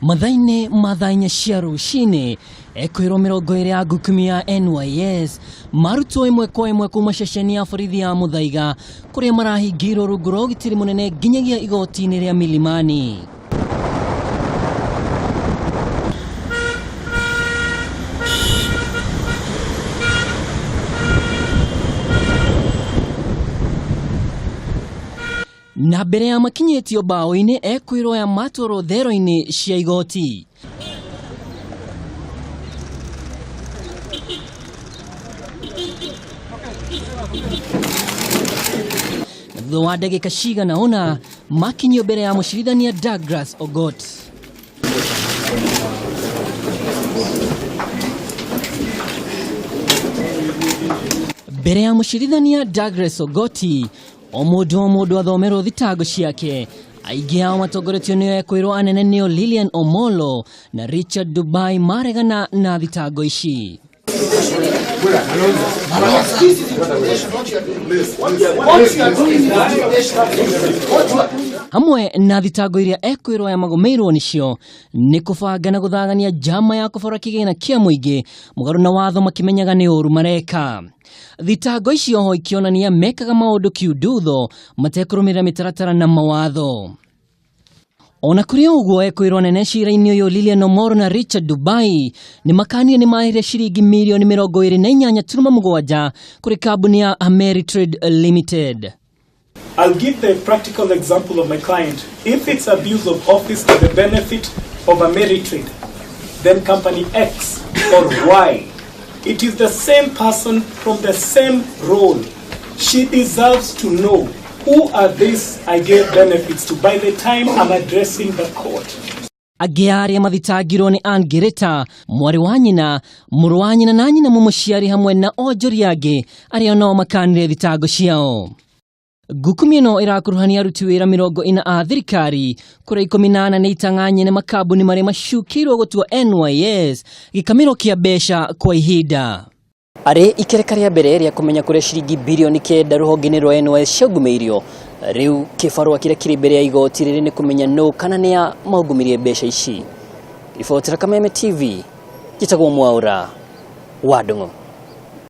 Mathaa-inĩ ma thaa inya cia rũcinĩ, ekwĩrwo 20 ya ngukumi ya NYS marutwo ĩmwe kwa ĩmwe kuma ceceni ya borithi ya Muthaiga kũrĩa marahingĩirwo rungu rwa ũgitĩri mũnene nginyagia igoti-inĩ rĩa Milimani. Na mbere ya makinyĩtio mbaũ-inĩ ekwĩrwo aya matwarwo thero-inĩ cia igoti. Na thutha wa ndagĩka cigana ũna makinyio mbere ya mũcirithania Douglas Ogot. Mbere ya mũcirithania Douglas Ogoti, o mũndũ o mũndũ athomerwo thitango ciake. Aingĩ ao matongoretio nĩ ekwĩrwo anene nĩo Lilian Omolo na Richard Dubai maregana na thitango ici. Hamwe na thitango iria ekwĩrwo aya magũmĩirwo nĩcio nĩ kũbanga na gũthagania njama ya kũbora kĩgĩna kĩa mũingĩ mũgarũ na watho makĩmenyaga nĩ ũru mareka. Thitango icio ho ikĩonania mekaga maũndũ kiundutho matekũrũmĩrĩra mĩtaratara na mawatho. Ona kũrĩ ũguo, ekwĩrwo nene cira-inĩ ũyũ Lilian Omoro na Richard Dubai nĩ makanire nĩ marĩhire ciringi mirioni 28.7 kũrĩ kambuni ya Ameritrade Limited. I'll give the practical example of my client. If it's abuse of office to the benefit of Ameritrade, then company X or Y, it is the same person from the same role. She deserves to know who are these I gave benefits to by the time I'm addressing the court. Angĩ arĩa mathitangirwo nĩ Ann Ngirita, mwarĩ wa nyina, mũrũ wa nyina na nyina mũmũciari hamwe na onjoria angĩ arĩa nao makanire thitango ciao. Ngukumi ĩno ĩrakuruhania aruti wĩra 40 a thirikari kũrĩa 14 nĩ itang'a nyene makambuni marĩa macukĩirwo gũtua NYS gĩkamĩro kĩa mbeca kwa ihinda. Arĩ ikereka rĩa mbere rĩa kũmenya kũrĩa ciringi birioni 9 rũhonge-inĩ rwa NYS ciaungumĩirio, rĩu kĩbarũa kĩrĩa kĩrĩ mbere ya igoti rĩrĩ nĩ kũmenya nũ kana nĩa maungumirie mbeca ici. Ribotera Kameme TV, njĩtagwo Mwaũra wa Ndung'u.